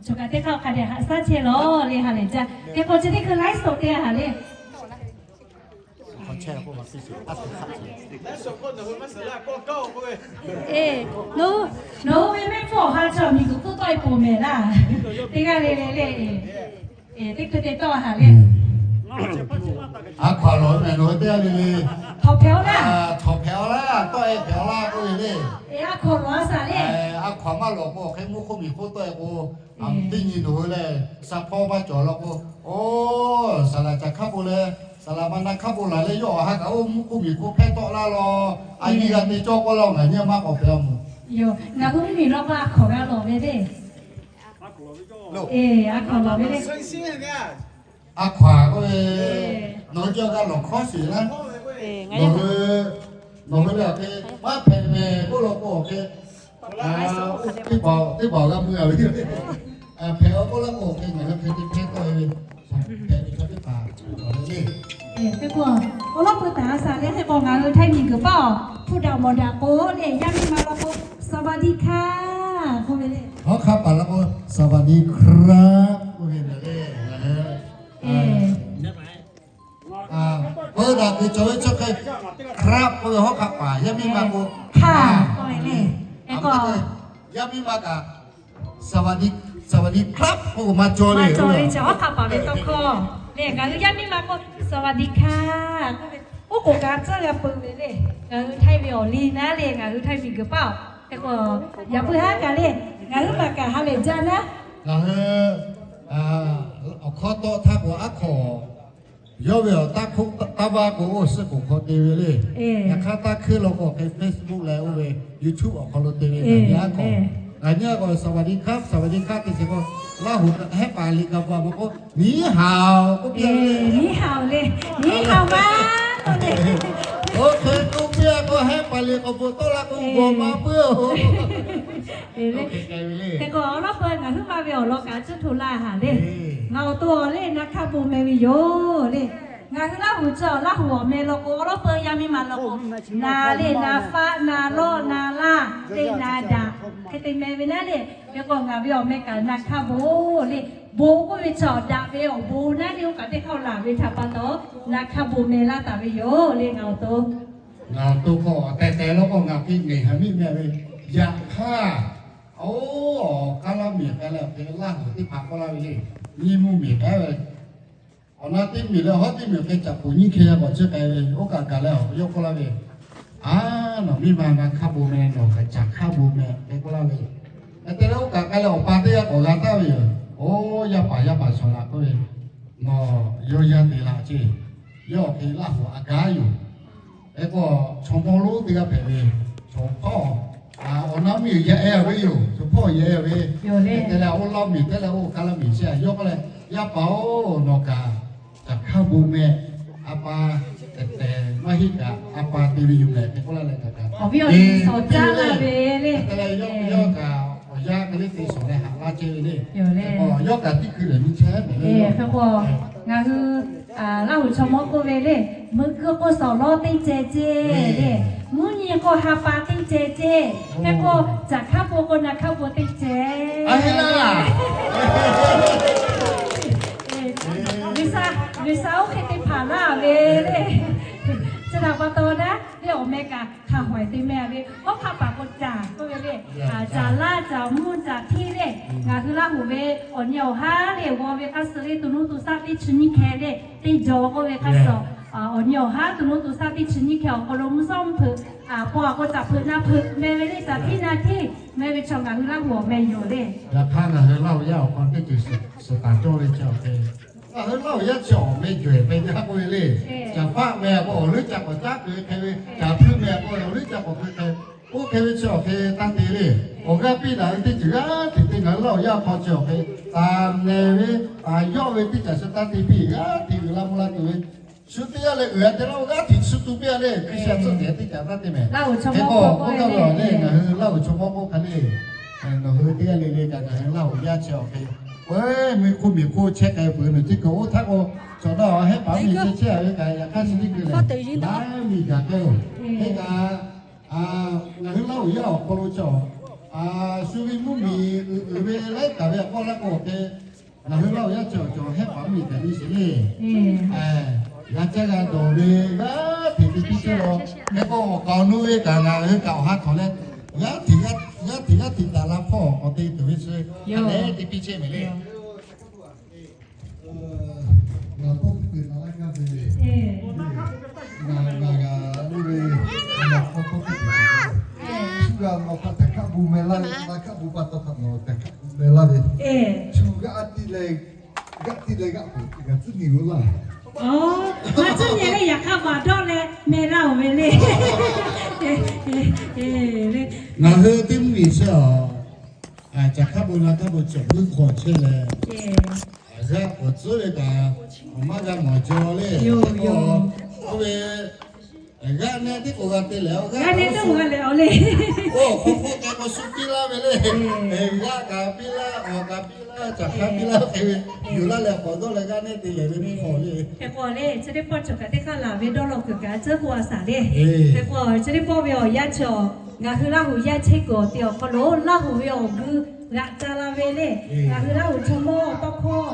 Choˬ kaꞈ teˇ hk'aˇ hk'a dehꞈ haꞈ shaˉ chehˇ lawˬ le, ha lehˬ jaˇ. Hk'e k'o chi teˇ hkui laiˉ sawꞈ teˇ ha lehˬ. Eˬ, nawˬ, nawˬ hui ve mehˆ hpfuhˇ awˬ ha chaw miˬguiˬ hk'oˆ tawˆ e poˬ mehˍ laˇ. Teˇ g'aˇ le le le. Eˬ, teˇ hkui te tawˆ ha le. A hkaw-anˬ lawˬ mehˍ nawˬ hui teˇ g'aˇ le le. Htawnˍ hpehꞈ-aw laˇ. Htawnˍ hpehꞈ-aw laˇ, tawˆ e hpehꞈ-aw laˇ k'oˆ ve le. Eˬ, a hkaw-anˬ lawˬ a shaˍ le. A hkaw-anˬ maˇ lawˬ k'o, hk'e mvuhˇ hk'oˆ miˬ hk'oˆ tawˆ e k'o, teˇ nyi nawˬ hui lehˬ, sha hpawˇ maˇ cawˬ law k'o, oˇ, saˍ laˍ caˬ hkaˉ bon leh, saˍ laˍ ma na hkaˉ bon laˬ leh yawˇ awˬ ha kaꞈ oˇ mvuhˇ hk'oˆ miˬ hk'oˆ hpehˇ tawˆ laˇ law. A nyi g'a te cawˇ k'oˆ laˇ-oˬ, ngaˬ nyi maˇ k'awꞈ hpehꞈ-aw moˍ. Yoˬ, ngaˬ hui mvuhˇ miˬ law k'o a hkaw-anˬ g'a lawˬ ve le. Eˬ, a hkaw-anˬ lawˬ ve le. A hkaw-anˬ k'oˆ ve, nawˬ hui cawˬ g'a lawˬ hkawˇ sheˍ laˇ. Nawˬ hui, nawˬ hui lehˬ awˬ hk'e maˇ hpehꞈ mehˍ k'oˆ law k'o awˬ hk'e, teˇ hpaˍ, teˇ hpaˍ g'a mui a ve. Hpehꞈ-aw k'oˆ laˇ k'o awˬ hk'e ngaˬ hui hk'e te hpehˇ tawˆ e ve, hpehꞈ ve chaw teˇ hpaˍ lawˬ le. Hk'e k'o, awˬ lawn peuˬ htaꞈ a shaˍ le, hk'e k'o ngaˬ hui Htaiˇ miˬguiˬ paˆ awˬ hpu daꞈ mawˬ daꞈ k'o le, yaˇ miˇ ma law k'o สวัสดีค่ะ k'oˆ ve le. Hawˉ hk'aˆ paˍ law k'o สวัสดีครับ k'oˆ ve le. Peuˬ daꞈ kuiˬ cawˬ ve chi hk'e, ครับ k'oˆ ve hawˉ hk'aˆ paˍ, yaˇ miˇ ma k'o, ค่ะ k'oˆ ve le. Yaˇ miˇ ma kaꞈ สวัสดี, สวัสดีครับ k'oˆ k'o maˇ cawˇ le. Maˇ cawˇ le, chi hawˉ hk'aˆ paˍ ve tawˇ hkawˇ le. Ngaˬ hui yaˇ miˇ ma k'o สวัสดีค่ะ k'oˆ ve, oˉ k'oˍ kaꞈ tcuhˉ g'a peuˬ ve le. Ngaˬ hui Htaiˇ ve awˬ liˇ naˉ le, ngaˬ hui Htaiˇ miˬguiˬ paˆ awˬ, hk'e k'o, yaꞈ puiˉ haˉ kaꞈ le, ngaˬ hui maˬ kaꞈ ha lehˬ jaˇ naˉ. Ngaˬ hui awˬ hkawˇ tawˆ htaˇ k'o aˉ hk'aw yawˇ ve awˬ taˇ hk'oˆ taˇ vaˇ k'o, oˇ suhˉ k'oˍ hk'aw te ve le. Yaꞈ hk'aˇ taˇ hkuiˇ law k'o, hk'e Facebook leh oˇ ve YouTube awˬ hk'aw lo te ve, ngaˬ nyi aˉ hk'aw, ngaˬ nyi aˉ k'aw สวัสดีครับ, สวัสดีครับ te sheˍ k'o, Laˇ huˍ hehˉ paˍ liꞈ kaꞈ bvuhꞈ a ma k'o, 你好 k'oˆ piˇ le. 你好 le, 你好吗 k'oˆ le. Oˇ hk'e k'oˆ piˇ a k'o, hehˉ paˍ liꞈ k'awꞈ bvuhꞈ tawˆ la k'o, bvuhꞈ ma puiˉ-oˬ. Hk'e k'o, awˬ lawn peuˬ ngaˬ huiˉ ma ve awˬ lawn kaꞈ cuˇ hto laˇ haˍ le. Ngaˬ awˬ to awˬ le na hkaˇ bon meh ve yoˬ le. Ngaˬ hui Laˇ huˍ chi awˬ Laˇ huˍ awˬ meh law k'o, awˬ lawn peuˬ yaˇ miˇ ma law k'o, na le, na faˆ, na lawˇ, na laˇ, te na daꞈ, hk'e te meh ve naˉ le. Hk'e k'o ngaˬ ve awˬ meh kaꞈ na hkaˇ bon le. Bon k'oˆ ve chi awˬ daꞈ ve awˬ bon naˉ le, oˇ kaꞈ teˇ hk'aˇ laˬ ve htaꞈ pa taw, na hkaˇ bon meh laˇ taˍ ve yoˬ le ngaˬ awˬ to. Ngaˬ awˬ to k'o, awˬ tehˬ tehˬ law k'o, ngaˬ hk'e neˬ ha miˇ meh ve. Yaꞈ hk'aˇ, oˇ, awˬ k'aˉ laˇ miˬ k'ai leh awˬ hk'e Laˇ huˍ teˇ hpaˍ k'oˆ laˇ ve le. Nyiˇ mvuhˇ miˬ k'ai ve, awˬ na teˇ miˬ leh awˬ hawˉ teˇ miˬ awˬ hk'e caꞈ puˍ nyiˇ hkeh g'a k'awꞈ chehˇ k'ai ve, oˇ kaꞈ gaˬ leh awˬ yawˇ k'oˆ laˇ ve, Aˉ, nawˬ miˇ ma na hk'aˇ bon meh, nawˬ kaꞈ caꞈ hk'aˇ bon meh, hk'e k'oˆ laˇ ve. Hk'e te leh oˇ kaꞈ k'ai leh awˬ pa teˇ g'aˇ k'awꞈ g'a taˍ ve yoˬ. Oˇ, yaˇ paˍ yaˇ paˍ shawˍ laꞈ k'oˆ ve, Nawˬ yawˇ yaˇ te laˇ ceˇ. Yawˇ awˬ hk'e Laˇ huˍ a gaˉ yoˬ. Hk'e k'o, chaw mawˇ lonˉ teˇ g'aˇ hpehꞈ ve, chaw hpawˇ, awˬ na miˇ yaˇ ehˉ ve yoˬ. Chaw hpawˇ yaˇ ehˉ ve, hk'e te leh oˇ Laˇ miˬ te leh oˇ k'aˉ laˇ miˬ chi a yawˇ k'oˆ leh, Yaˇ paˍ-oˬ, nawˬ kaꞈ caꞈ hk'aˇ bon meh, a pa tehˬ tehˬ maˇ heˆ kaꞈ a pa te ve yoˬ mehˍ, hk'e k'oˆ laˇ leh kaꞈ kaꞈ awˬ viˉ awˬ nyi shawˍ caˉ laˇ ve le. Hk'e te leh yawˇ kaꞈ awˬ yaˇ hk'e le te shawˍ leh haꞈ laˇ chehˇ ve le. Yawˇ kaꞈ teˇ hkui lehˬ nyi chehˇ mehˍ le. Hk'e k'o, ngaˬ hui Laˇ huˍ chaw mawˇ k'oˆ ve le, meuꞈ keu k'o shawˍ lawˇ teˇ ceh ceˇ le, mvuhˇ nyi k'o ha pa teˇ ceh ceˇ, hk'e k'o caꞈ hk'aˇ bon k'o na hk'aˇ bon teˇ ceh. G'uiˬsha, G'uiˬsha oˇ hk'e te hpanˍ laˇ ve le. Chi htaꞈ pa taw naˉ le, awˬ meh kaꞈ hk'a hawehˍ te meh ve, hawˉ hk'aˆ paˍ k'o caꞈ k'oˆ ve le, caꞈ laˇ caꞈ mvuhˇ caꞈ htiˇ le. Ngaˬ hui Laˇ huˍ ve awˬ nyi awˬ haˉ le g'aw ve hk'a suh le, to nuˇ to shaˆ teˇ chi nyiˇ hkeh le, teˇ jaw k'oˆ ve hk'a suh, awˬ nyi awˬ haˉ to nuˇ to shaˆ teˇ chi nyiˇ hkeh awˬ hk'aw lo mvuhˇ shawˉ mvuhˇ hpeuꞈ, paw a k'o caꞈ hpeuꞈ na hpeuꞈ meh ve le, caꞈ htiˇ na htiˇ meh ve chaw ngaˬ hui Laˇ huˍ awˬ meh yoˬ le. Yaꞈ hk'aˇ ngaˬ hui Laˇ huˍ yaˇ awˬ hk'aw teˇ ceuˬ suhˍ taˍ cawˇ ve chi awˬ hk'e, ngaˬ hui Laˇ huˍ yaˇ chi awˬ meh jawˬ ehˍ hpehꞈ ve hk'a k'oˆ ve le. Caꞈ faˆ meh a k'o awˬ leuˉ ca k'awꞈ caˉ keu hk'e ve, caꞈ hpuiˇ meh a k'o awˬ leuˉ ca k'awꞈ keu hk'e, oˇ hk'e ve chi awˬ hk'e taˇ te le. Awˬ g'aˇ piˇ daꞈ ve teˇ ceuˬ g'aˇ hteꞈ te ngaˬ hui Laˇ huˍ yaˇ awˬ hk'aw chi awˬ hk'e, taˍ nehˬ ve, taˍ yawˆ ve teˇ caꞈ chi taˇ te piˇ g'aˇ hteꞈ uiˍ la mvuh la tuˬ ve, shu teˇ g'aˇ leh uiˍ a te Laˇ huˍ g'aˇ hteꞈ shu tu piˇ a le. Hkriꞈ sha tcuhˆ cehˬ teˇ caꞈ taˇ te mehˍ. Hk'e k'o, oˇ kaˇ ve awˬ le ngaˬ hui Laˇ huˍ chaw mawˇ k'oˆ hk'a le, nawˬ hui teˇ g'aˇ le le kaꞈ ngaˬ hui Laˇ huˍ yaˇ chi awˬ hk'e, oˇ, mvuhˇ hk'oˆ miˬ hk'oˆ chehˇ k'ai peuˬ nawˬ teˇ kaˬ oˇ htaˇ k'o, chaw nawˬ a hehˉ paˍ miˬ chehˇ chehˇ a ve kaꞈ yaꞈ hk'aˇ chi teˇ hkui lehˬ, laiˉ miˬ gaˬ k'ai-oˬ. Hk'e kaꞈ, ngaˬ hui Laˇ huˍ yaˇ awˬ hk'aw lo chi awˬ, Shu ve mvuhˇ miˬ uiˍ ve laiˉ kaꞈ ve awˬ hk'aw laˇ k'o te, ngaˬ hui Laˇ huˍ yaˇ chi awˬ cawˬ hehˉ paˍ mvuhˇ miˬ htaꞈ nyi sheˍ le. G'a caˇ g'a dawˬ ve g'aˇ hteꞈ te piˇ chehˇ la. Hk'e k'o awˬ kaˍ awˬ nu ve kaꞈ ngaˬ hui kaꞈ awˬ ha hk'awꞈ leh, g'aˇ hteꞈ g'aˇ hteꞈ g'aˇ hteꞈ taˍ la hpawˇ awˬ te tuˬ ve chi, a leh te piˇ chehˇ mehˍ le. Ngaˬ tawˇ teˇ hkui na laˇ gaˇ ve, ngaˬ g'a oˇ ve, ngaˬ hk'aw tawˇ teˇ hkui, shu g'a nawˬ hk'a tehꞈ hkaˆ bon meh laˇ ve, na hkaˆ bon pa taw hk'aˬ nawˬ tehꞈ hkaˆ bon meh laˇ ve, shu g'aˇ tiˇ leh, g'aˇ tiˇ leh g'aˇ k'oˍ g'a tcuhˉ nyi g'oˇ laˇ. Ngaˬ tcuhˉ nyi leh yaꞈ hk'aˇ baˬ dawˇ leh meh laˇ-oˬ ve le. Ngaˬ hui teˇ mvuhˇ miˬ chi a, caˬ hkaˆ bon na hkaˆ bon cawˬ guiˇ hk'aw chehˇ leh, g'aˇ k'awꞈ tcuhˉ ve kaꞈ, awˬ maˇ g'a mawˬ jaw le. Oˇ ve g'aˇ neh teˇ k'oˍ g'a te leh, g'aˇ neh teˇ k'oˍ g'a leh a le. Oˇ hk'aw hk'oˆ k'ai k'o shu piˇ laˇ ve le. G'aˇ kaꞈ piˇ laˇ, awˬ kaꞈ piˇ laˇ, caˬ hkaˆ piˇ laˇ hk'e ve, yuˬ laˇ leh k'awꞈ dawˇ leh g'aˇ nehˇ te lehˬ ve teˇ hk'awꞈ le. Hk'e k'o le, chi teˇ pawˆ cawˬ kaꞈ teˇ hk'aˇ laˬ ve dawˇ law kuiˬ kaꞈ tcuhˉ k'oˆ a shaˍ le. Hk'e k'o chi teˇ pawˆ ve awˬ yanˇ chi awˬ, ngaˬ hui Laˇ huˍ yaˇ chehˇ kuiˬ awˬ te awˬ hk'aw lo Laˇ huˍ ve awˬ g'uiˇ g'aꞈ ca la ve le. Ngaˬ hui Laˇ huˍ chaw mawˇ tawˇ hkawˇ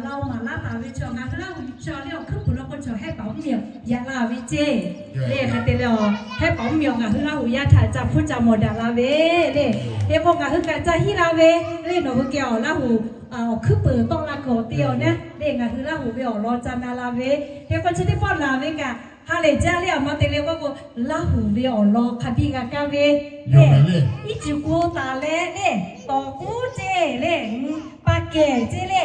laˇ-oˬ maˍ laˇ taˍ ve chaw, ngaˬ hui Laˇ huˍ chaw le awˬ hkuiˉ puiˍ law k'o chaw hehˉ paˍ mvuhˇ miˬ yaꞈ la ve ceˇ le. Hk'e te leh a, hehˉ paˍ mvuhˇ miˬ awˬ ngaˬ hui Laˇ huˍ yaˇ htaꞈ ca hpuˇ ca mawˬ daꞈ la ve le. Hk'e k'o ngaˬ hui kaꞈ ca hiˉ la ve le, nawˬ hui geh awˬ Laˇ huˍ awˬ hkuiˉ puiˍ tawˆ la kuiˬ awˬ te awˬ naˉ le, ngaˬ hui Laˇ huˍ ve awˬ lawn ca na la ve. Hk'e k'o chi teˇ pawˆ laˬ ve kaꞈ ha lehˬ jaˇ le, aˬ ma te le k'oˆ k'o, Laˇ huˍ ve awˬ lawn hk'a biˇ g'a kaˇ ve le. Iˉ cuˬ k'o taˍ leh le, tawˍ k'uˉ ceˇ le, pa kehˬ ceˇ le,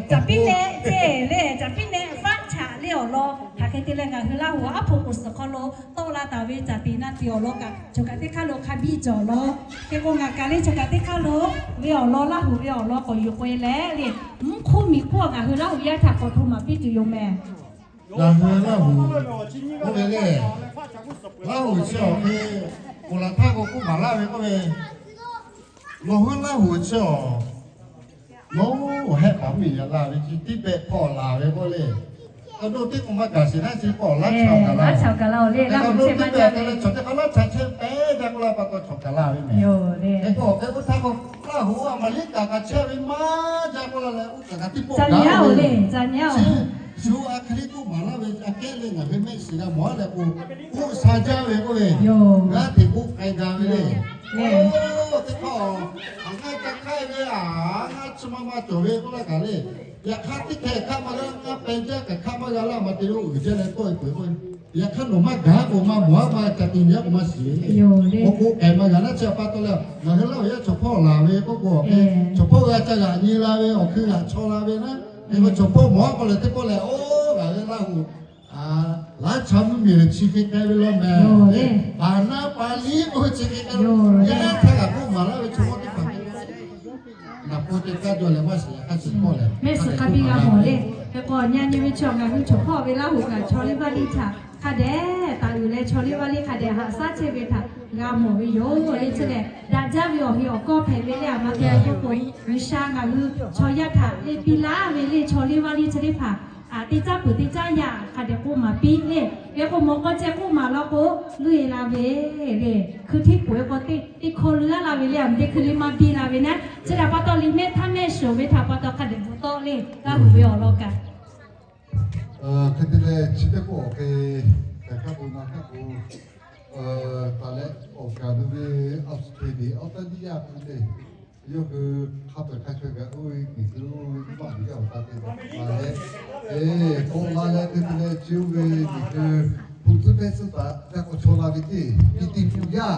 caˍ piˉ neh ceˇ le, caˍ piˉ neh faˆ chaꞈ le awˬ lawn hk'aˬ hk'e te leh ngaˬ hui Laˇ huˍ aˉ hpoꞈ k'oˍ suhˍ hk'aw lo tawˆ la taˍ ve caˍ tiꞈ na tiꞈ awˬ lawn kaꞈ, choˬ kaꞈ teˇ hk'aˇ lo hk'a biˇ cawˬ law. Hk'e k'o ngaˬ kaꞈ le choˬ kaꞈ teˇ hk'aˇ lo ve awˬ lawn Laˇ huˍ ve awˬ lawn k'awꞈ yuˬ k'oꞈ-e leh le, mvuhˇ hk'oˆ miˬ hk'oˆ ngaˬ hui Laˇ huˍ yaˇ htaꞈ k'awꞈ hto maˍ piˇ tuˬ yoˬ mehˍ. Ngaˬ hui Laˇ huˍ k'oˆ ve le, Laˇ huˍ chi awˬ hk'e, oˬ laˬ htaˇ k'o k'oˆ maˍ laˇ ve k'oˆ ve, nawˬ hui Laˇ huˍ chi awˬ, nawˬ hehˉ paˍ mvuhˇ miˬ yaꞈ la ve chi tiˉ pehˆ hpawˇ laˬ ve k'oˆ le. Awˬ to teˇ k'oˍ maˇ gaˬ sheˍ naˉ chi k'awꞈ laˇ chaꞈ gaˬ la ve, awˬ to teˇ pehˆ te leh chaw teˇ hk'a laˇ chaꞈ chehˇ pehˉ jaˇ k'oˆ laˇ pa taw chaw gaˬ la ve mehˍ. Hk'e k'o awˬ hk'e k'oˆ htaˇ k'o, Laˇ huˍ a maˍ liˉ kaꞈ kaꞈ chehˇ ve maˇ jaˇ k'oˆ laˇ leh, oˇ kaꞈ kaꞈ tiˉ pawˆ gaˬ ve le. Chi shu a hk'e le k'oˆ maˍ laˇ ve aꞈ kehˉ le ngaˬ hui mehˆ shiˍ g'a mawˬ a leh k'o, k'oˆ sha jaˇ ve k'oˆ ve, g'aˇ hteꞈ k'oˆ k'ai ga ve le. Oˇ teˇ hk'aˇ, aˬ ngaˇ ca hk'aˇ ve a, ngaˇ chi ma ma cawˬ ve k'oˆ laˇ kaꞈ le. Yaꞈ hk'aˇ teˇ hkeh hk'aˇ maˇ g'a, ngaˇ peh jaˇ kaꞈ hk'aˇ maˇ g'a laˇ maˬ te lo uiˍ jaˇ leh tawˆ e peuˬ k'o, yaꞈ hk'aˇ nawˬ maˇ gaˬ k'o maˇ mawˬ a maˇ ca te nyi a k'o maˇ shiˍ ve le. Awˬ k'o k'ehˬ maˇ g'a laˇ chi a pa taw leh, ngaˬ hui Laˇ huˍ yaˇ chaw hpawˇ laˬ ve k'oˆ k'o, chaw hpawˇ g'a ca g'aꞈ nyi la ve awˬ hkui g'aꞈ chaw la ve naˉ, hk'e k'o chaw hpawˇ mawˬ a k'o lehˬ teˇ pawˆ lehˬ, oˇ ngaˬ hui Laˇ huˍ laˇ chaꞈ mvuhˇ miˬ chi hk'e k'ai ve law mehˍ. Baˬ naˉ pa liˇ k'oˆ ve chi hk'e k'ai ve, yaˇ htaˇ g'aꞈ k'oˆ maˍ laˇ ve chaw mawˇ teˇ hpaˍ naˍ po te kaˇ jaw leh maˇ shiˍ yaꞈ hk'aˇ chi hpawˇ lehˬ, mehˆ shiˍ hk'a biˇ g'a mawˬ le. Hk'e k'o nyi nyi ve chi ngaˬ hui chaw hpawˇ ve Laˇ huˍ kaꞈ chaw liˇ vaˇ liˇ htaꞈ hk'a dehꞈ taˍ uiˍ leh chaw liˇ vaˇ liˇ hk'a dehꞈ haꞈ shaˉ chehˇ ve htaꞈ g'a mawˬ ve yoˬ le. Chi lehˬ daꞈ jaˇ ve awˬ heꞈ awˬ kawˇ hpehꞈ ve le. Aˬ ma te k'oˆ k'o, G'uiˬsha ngaˬ hui chaw yaˇ htaꞈ le piˇ laˇ ve le, chaw liˇ vaˇ liˇ chi teˇ hpaˍ teˇ caˉ peuˬ teˇ caˉ yaˇ hk'a dehꞈ k'oˆ maˍ piˇ le. Hk'e k'o mawˬ k'aw ceh k'oˆ maˍ law k'o, luˇ e la ve le. Hkui htiˇ peuˬ e k'o teˇ hkawˇ luˇ a la ve le, aˬ ma te hkui le maˇ biˇ la ve naˉ. Chi htaꞈ pa taw liꞈ mehˆ htaˇ mehˆ shoˍ ve htaꞈ pa taw hk'a dehꞈ bvuhꞈ tawˆ le, Laˇ huˍ ve awˬ lawn kaꞈ. Hk'e te leh chi teˇ pawˆ awˬ hk'e, hk'aˬ hk'aˇ k'o na hk'aˇ k'o, taˍ leh awˬ kaˍ nu ve a shu hk'e ve awˬ taˇ liˇ yaˇ k'o le, yawˇ hui hk'a peu-eˬ hk'a chaweh gaˬ k'oˆ ve miˬ guiˬ lo maˇ miˬ yaˇ awˬ taˇ te la leh, k'awꞈ la leh te te leh chi oˇ ve miˬ guiˬ hpu tcuhˉ hpehˇ tcuhˉ taˍ g'a k'awꞈ chaw la ve teˇ, miˬ guiˬ hpu yaˇ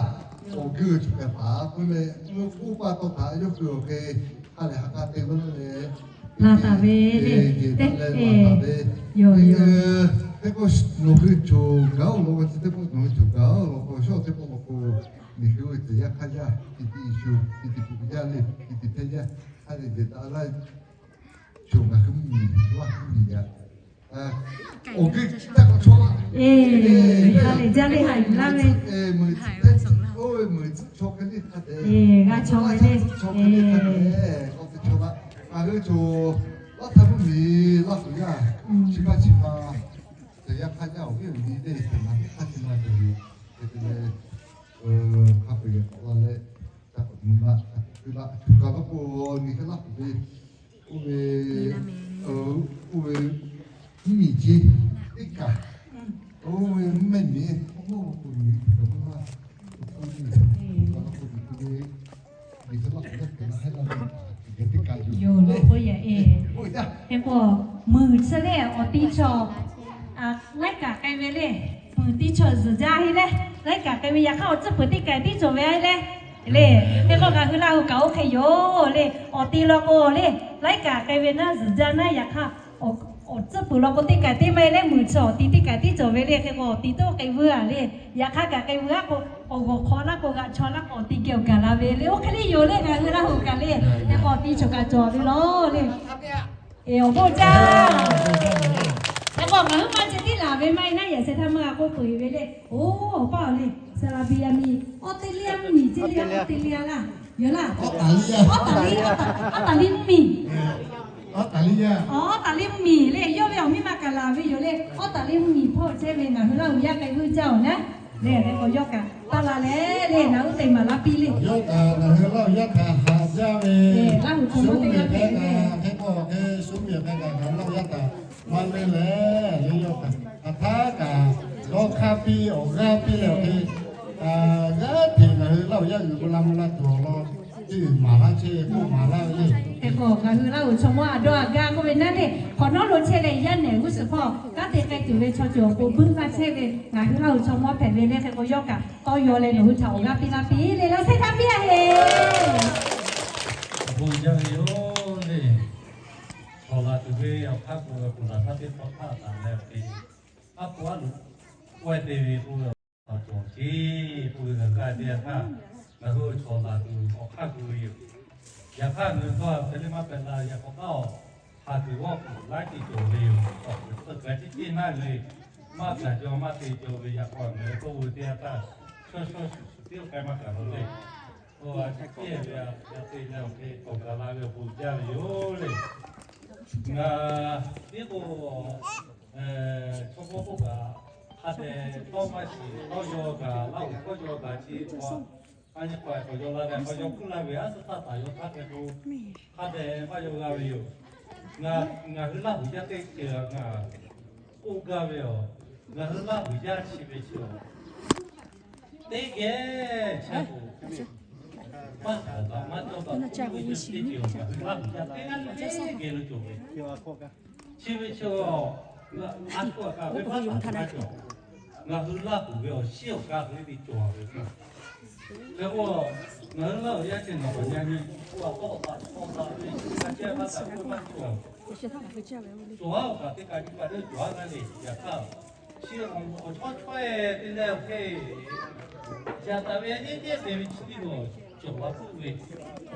awˬ guiˬ cawˬ kaꞈ taˍ k'oˆ leh, oˇ pa taw htaꞈ yawˇ hui awˬ hk'e hk'a lehˬ ha k'a te laˇ leh la taˍ ve le. Teˇ, teˇ k'o nawˬ hui choˬ gaˬ-oˬ law k'o, chi teˇ pawˆ nawˬ hui choˬ gaˬ-oˬ law k'o, shawˉ teˇ pawˆ law k'o, miˬ guiˬ ve tcuh yaˇ hk'aˇ yaˇ, ti ti shu, ti ti pu yaˇ le, ti ti hpehˇ yaˇ, hk'a dehꞈ dehꞈ taˍ laˇ. Choˬ ngaˬ hui mvuhˇ miˬ, Laˇ huˍ mvuhˇ miˬ yaꞈ, awˬ g'euˆ caˇ k'awꞈ chaw laˇ. Eˬ, ha lehˬ jaˇ le, ha yuˬ laˇ ve, meuꞈ tcuhˉ, oˇ ve meuꞈ tcuhˉ chaw hk'e le hk'a dehꞈ, g'a chaw ve le, chaw hk'e le hk'a dehꞈ k'awꞈ te chaw laˇ. Ngaˬ hui choˬ Laˇ htaˇ mvuhˇ miˬ Laˇ huˍ yaˇ, chi ma chi ma, tcuh yaˇ hk'aˇ yaˇ awˬ viˉ awˬ nyi le, hk'e ma hk'aˇ chi ma cawˬ ve, hk'e te leh, hk'a peu-eˬ k'awꞈ la leh Mvuhˇ naˆ, mvuhˇ naˆ tuˬ kaꞈ k'oˆ k'o, nyi hk'e laˇ k'oˍ ve, oˇ ve, oˇ ve mvuhˇ miˬ chi teˇ kaˬ, oˇ ve mvuhˇ mehˇ miˬ k'oˆ k'o, nyi hk'e laˇ k'oˍ ve, nyi hk'e laˇ k'oˍ ve, nyi hk'e laˇ k'oˍ ve, nyi hk'e laˇ k'oˍ ve, yoˬ, teˇ kaˬ yoˬ. Oˇ yaꞈ e, hk'e k'o, muiˬ chi lehˬ awˬ ti chaw laiˉ kaꞈ k'ai ve le, muiˬ ti chaw zuhˬ jaˇ heˆ leh, laiˉ kaꞈ k'ai ve yaꞈ hk'aˇ awˬ tcuhˉ peuˬ teˇ kaˬ tiˉ cawˬ ve a heˆ leh, le, hk'e k'o ngaˬ hui Laˇ huˍ kaꞈ oˇ hk'e yoˬ le, awˬ ti law k'o le, laiˉ kaꞈ k'ai ve naˉ zuhˬ jaˇ naˉ yaꞈ hk'aˇ awˬ tcuhˉ peuˬ law k'o teˇ kaˬ tiˉ maˇ heˆ leh, muiˬ chi awˬ ti teˇ kaˬ tiˉ cawˬ ve le. Hk'e k'o awˬ ti toˆ k'ai vuiˇ a le, yaꞈ hk'aˇ kaꞈ k'ai vuiˇ a k'o, awˬ g'awˬ hk'aw laˇ k'o g'aꞈ chaw laˇ k'o awˬ ti geh awˬ gaˬ la ve le. Oˇ hk'e le yoˬ le, ngaˬ hui Laˇ huˍ kaꞈ le, hk'e k'o awˬ ti chaw kaꞈ cawˬ ve law le. Eˬ, awˬ bon jaˇ. Hk'e k'o ngaˬ hui maˇ ceh tiˉ laˬ ve maˇ heˆ naˉ, yaꞈ sheh htaˇ maˇ g'a k'oˆ peuˬ ve le. Oˇ, awˬ paˇ awˬ le, Saˍ laˍ Beˍyaˍmiˍ, Awˉ teˇ liˇ mvuhˇ miˬ ceˇ le, Awˉ te liˇ laˇ, yoˬ laˇ. Awˉ taˍ liˇ, Awˉ taˍ liˇ mvuhˇ miˬ, Awˉ taˍ liˇ mvuhˇ miˬ le, yawˇ ve awˬ miˇ ma kaꞈ laˬ ve yoˬ le. Awˉ taˍ liˇ mvuhˇ miˬ hpawˇ chehˇ ve ngaˬ hui Laˇ huˍ yaˇ k'ai vuiˇ jaˇ awˬ naˉ. Le, hk'e k'o yawˇ kaꞈ taˇ la leh le, ngaˬ hui te maˍ laˇ piˇ le. Yawˇ kaꞈ ngaˬ hui Laˇ huˍ yaˇ htaꞈ haꞈ jaˇ ve, Laˇ huˍ chaw mawˇ teˇ g'aˇ hpehꞈ ve, hk'e k'o hk'e shuˉ miˬ hk'e kaꞈ ngaˬ hui Laˇ huˍ yaˇ htaꞈ maˇ le leh, le yawˇ kaꞈ hk'aˬ htaˇ kaꞈ dawˇ hk'aˇ piˇ awˬ g'aˇ piˇ leh awˬ hk'e, g'aˇ hteꞈ ngaˬ hui Laˇ huˍ yaˇ g'uiˬ gu la mvuh la tuˬ awˬ lawn, teˇ g'uiˬ maˍ laˇ chehˇ ve k'oˆ maˍ laˇ ve le. Hk'e k'o ngaˬ hui Laˇ huˍ chaw mawˇ a dawˇ a gaˇ k'oˆ ve naˉ le, hk'awꞈ nawˉ lo chehˇ leh yaˇ nehˬ g'uˇ suhˍ hpawˇ kanˉ te k'ai tuˬ ve chaw cawˬ awˬ pon buiˇ laˇ chehˇ ve ngaˬ hui Laˇ huˍ chaw mawˇ hpehꞈ ve le. Hk'e k'o yawˇ kaꞈ tawˇ yaw leh nawˬ hui htaꞈ awˬ g'aˇ piˇ laˇ piˇ le, laꞈ sheh htaˇ piˇ a le. Awˬ bon jaˇ ve yoˬ le. Chaw laˬ tuˬ ve awˬ hk'aˇ k'o, k'o laˬ htaˇ teˇ hk'awꞈ htaˇ taˍ leh awˬ hk'e, aˉ po aˉ lo k'awehˇ te ve k'oˆ ve awˬ cawˬ ceˇ k'oˆ ve ngaˬ hui g'a te htaˇ, ngaˬ hui chaw laˬ tuˬ awˬ hk'aˇ k'oˆ ve yoˬ. Yaꞈ hk'aˇ ngaˬ hui hk'aw hpehꞈ le maˇ hpehꞈ la, yaꞈ k'aw k'aˉ awˬ hk'aˇ tuˬ g'awˇ kuˬ laiˉ ceuˬ cawˬ ve yoˬ. Awˬ hk'aˇ kaꞈ chi teˇ naˇ le, maˇ hkanˍ jaw maˇ te jaw ve yaꞈ k'aw ngaˬ hui k'oˆ ve teˇ yanˇ htaˇ, shaw shaw shuˍ shuˍ tiˉ k'ai maˇ kaꞈ lo le. Oˇ a chi teˇ ve a te leh awˬ hk'e k'awꞈ gaˬ la ve awˬ bon jaˇ ve yoˬ le. Ngaˬ tiˉ k'o, chaw mawˇ k'oˆ kaꞈ, hk'a dehꞈ tawˇ maˇ shiˍ, tawˇ yaw kaꞈ, Laˇ huˍ tawˇ yaw kaꞈ chi k'o, a nyi k'awehˇ k'awꞈ yaw la leh k'awꞈ yaw hkuˇ la ve aˉ suhˉ htaˇ taˍ yaw htaˇ hk'e k'o, hk'a dehꞈ maˇ yaw g'a ve yoˬ. Ngaˬ, ngaˬ hui Laˇ huˍ yaˇ teˇ ceuˬ ngaˬ k'oˆ gaˇ ve yoˬ. Ngaˬ hui Laˇ huˍ yaˇ chi ve chi teˇ geh chi k'o, maˇ hawˍ daꞈ maˇ cawˇ daꞈ ve chi teˇ ceuˬ ngaˬ hui Laˇ huˍ yaˇ teˇ geh lo cawˬ ve. Chi ve chi a, a htoꞈ kaꞈ ve maˇ hawˍ daꞈ maˇ cawˬ. Ngaˬ hui Laˇ huˍ ve awˬ shiˉ awˬ ka hk'e te cawˬ ve. Hk'e k'o, ngaˬ hui Laˇ huˍ yaˇ chi nawˬ k'awꞈ nyi nyi, a tawˇ taꞈ tawˇ taꞈ ve chi ka chehˇ maˇ taꞈ k'oˆ maˇ cawˬ. Cawˬ a awˬ kaꞈ teˇ ka nyi ka teˇ cawˬ a na le, yaꞈ hk'aˇ chi awˬ chawˇ chaweh te leh awˬ hk'e, yaꞈ taˍ ve a nyi nyi te ve chi teˇ g'aˇ cawˬ la puiˉ ve,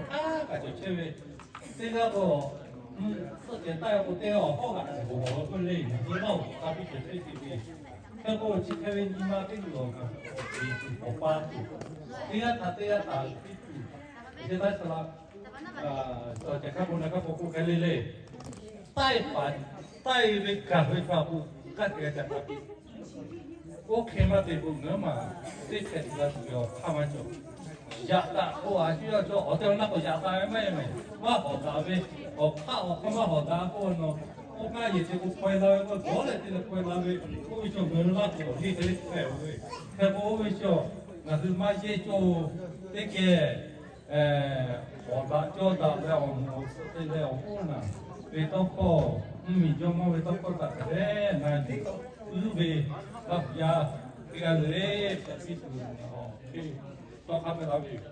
a kaꞈ cawˬ chehˇ ve, teˇ g'aˇ k'o, suhˆ cehˬ taˇ k'o teˇ g'aˇ awˬ hawˉ g'aꞈ cawˬ la puiˉ le, ngaˬ hui Laˇ huˍ ka piˇ cawˬ chehˇ ve. Hk'e k'o chi hk'e ve nyi ma teˇ g'aˇ awˬ kaꞈ, awˬ pa tuˬ, teˇ g'aˇ htaꞈ teˇ g'aˇ taˍ piˇ tuˬ, chi taˇ sha la, cawˬ cehˬ hk'a k'o na hk'a k'o k'oˆ hk'e le le. Taiˇ paˍ, taiˇ ve kaˬ ve pa k'o, kaˇ te g'a ca taˍ piˇ. Oˇ hk'e maˇ te k'o, ngaˬ hui maˬ teˇ hkeh tuˬ g'a tuˬ ve awˬ hk'aˇ maˇ cawˬ. Yaꞈ daꞈ k'o a shu yaˇ cawˬ awˬ tehˬ awˬ na k'awꞈ yaꞈ daꞈ ve maˇ heˆ mehˍ. Maˇ hawˍ daꞈ ve, awˬ hk'aˇ awˬ hk'aˇ maˇ hawˍ daꞈ k'o nawˬ, oˇ kaˇ yehˬ te k'o k'aweh la ve k'o, dawˇ leh te leh k'aweh la ve, oˇ ve chaw ngaˬ hui Laˇ huˍ awˬ liˇ hk'e le hpehꞈ ve. Hk'e k'o oˇ ve chaw ngaˬ hui maˇ yehˇ cawˇ ve teˇ geh awˬ daꞈ cawˇ daꞈ leh awˬ moˍ awˬ suhˍ te leh awˬ oˉ naˬ ve tawˇ hkawˇ, mvuhˇ miˬ jawˇ mawˇ ve tawˇ hkawˇ htaꞈ hk'a dehꞈ na yuˬ puiˉ ve Laˇ huˍ yaˇ teˇ g'aˇ le le hpehꞈ piˇ tuˬ awˬ hk'e tawˇ hk'aˇ hpehꞈ la ve yoˬ.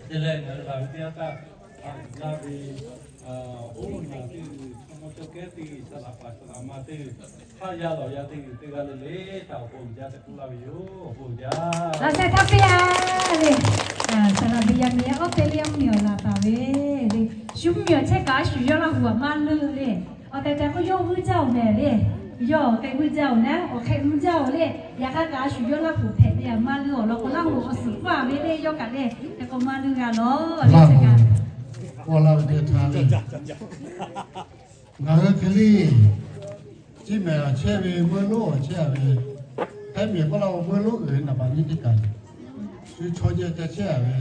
Te leh ngaˬ hui laˬ ve teˇ yanˇ htaˇ, a, g'a ve, oˉ naˬ teˇ g'uiˬ, chaw mawˇ chaw kehˉ teˇ g'uiˬ, saˍ laꞈ paˍ saˍ laꞈ ma teˇ g'uiˬ, hk'aˇ yaˇ lawˬ yaˇ teˇ g'uiˬ teˇ g'aˇ le le htaꞈ awˬ bon uiˍ jaˇ tehꞈ k'oˆ laˇ ve yoˬ. Awˬ bon uiˍ jaˇ. Laꞈ sheh htaˇ piˇ a le. Saˍ laꞈ Beˍyaˍmiˆ Awˉ te le mvuhˇ miˬ awˬ laˬ taˍ ve le. Shu mvuhˇ miˬ awˬ chehˇ kaꞈ a shu yawˇ Laˇ huˍ maˇ leuˆ le. Awˬ tehˬ tehˬ k'o yawˇ g'uiˇ jaˇ oˬ mehˍ le. Yawˇ awˬ hk'e g'uiˇ jaˇ oˬ naˉ, awˬ hk'e mvuh jaˇ oˬ le. Yaꞈ hk'aˇ kaꞈ a shu yawˇ Laˇ huˍ hpehꞈ ve a maˇ leuˆ awˬ lawn k'o, Laˇ huˍ awˬ suhˍ hpfuhˇ a ve le yawˇ kaꞈ le. Hk'e k'o maˇ leuˆ g'a lawˬ le. Laˇ huˍ k'awꞈ la ve teˇ htaˇ le, ngaˬ hui hk'e le, chi mehˍ awˬ chehˇ ve meuˇ lonˉ awˬ chehˇ a ve, hk'e mehˍ k'oˆ la meuˇ lonˉ uiˍ ve naˍ baꞈ nyiˇ teˇ kaꞈ, shu chaw jehˇ ca chehˇ a ve,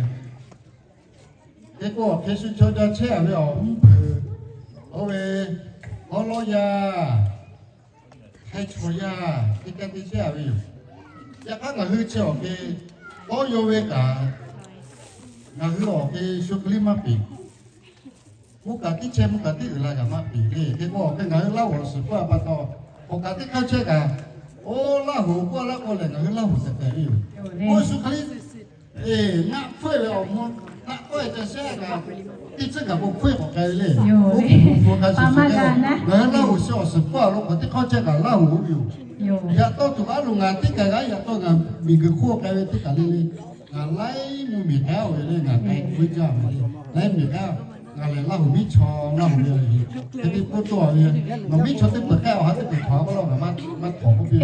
Hk'e k'o, awˬ hk'e shu chaw jaˇ chehˇ a ve awˬ mvuhˇ hpeuꞈ, oˇ ve awˉ lawˉ yaˇ, hk'e chaw yaˇ teˇ kanˉ te chehˇ a ve yoˬ. Yaꞈ hk'aˇ, ngaˬ hui chi awˬ hk'e tawˇ yaw ve kaꞈ, ngaˬ hui awˬ hk'e shu hk'e liˇ maˇ peˍ. Mvuhˇ kaꞈ tiˉ chehˇ, mvuhˇ kaꞈ tiˉ uiˍ la kaꞈ maˇ peˍ le. Hk'e k'o, awˬ hk'e ngaˬ hui Laˇ huˍ awˬ suhˍ k'oˆ a pa taw, awˬ kaꞈ teˇ hkawˇ chehˇ kaꞈ, oˇ Laˇ huˍ k'oˆ a laˇ k'o lehˬ, ngaˬ hui Laˇ huˍ tehꞈ tehꞈ ve yoˬ. Oˇ shu hk'e liˇ ngaˆ hpfuhˆ ve awˬ mvuhˇ naˆ tawˆ e ca shehˆ kaꞈ, teˇ tcuhˉ kaꞈ bon hpfuhˆ k'awꞈ k'ai ve le. Oˇ hk'e k'o, ngaˬ hui Laˇ huˍ chi awˬ suhˍ k'oˆ a law k'o, teˇ hkawˇ chehˇ kaꞈ Laˇ huˍ yoˬ. Yaꞈ tawˇ tuˬ kaꞈ a loˍ ngaˬ teˇ kaˬ g'aˇ yaꞈ tawˇ ngaˬ miˬ guiˬ hk'oˆ k'ai ve teˇ kaˬ le le. Ngaˬ laiˉ mvuhˇ miˬ k'ai-o ve le, ngaˬ k'ai k'oˆ ve jaˇ ve le. Laiˉ mvuhˇ miˬ k'ai-a, ngaˬ lehˬ Laˇ huˍ miˉ chaw Laˇ huˍ ve le. Hk'e te k'oˆ tawˆ ve, ngaˬ miˉ chaw teˇ peuˬ k'ai awˬ ha teˇ peuˬ htaꞈ a law ngaˬ maˇ htawnˍ k'oˆ piˇ ve.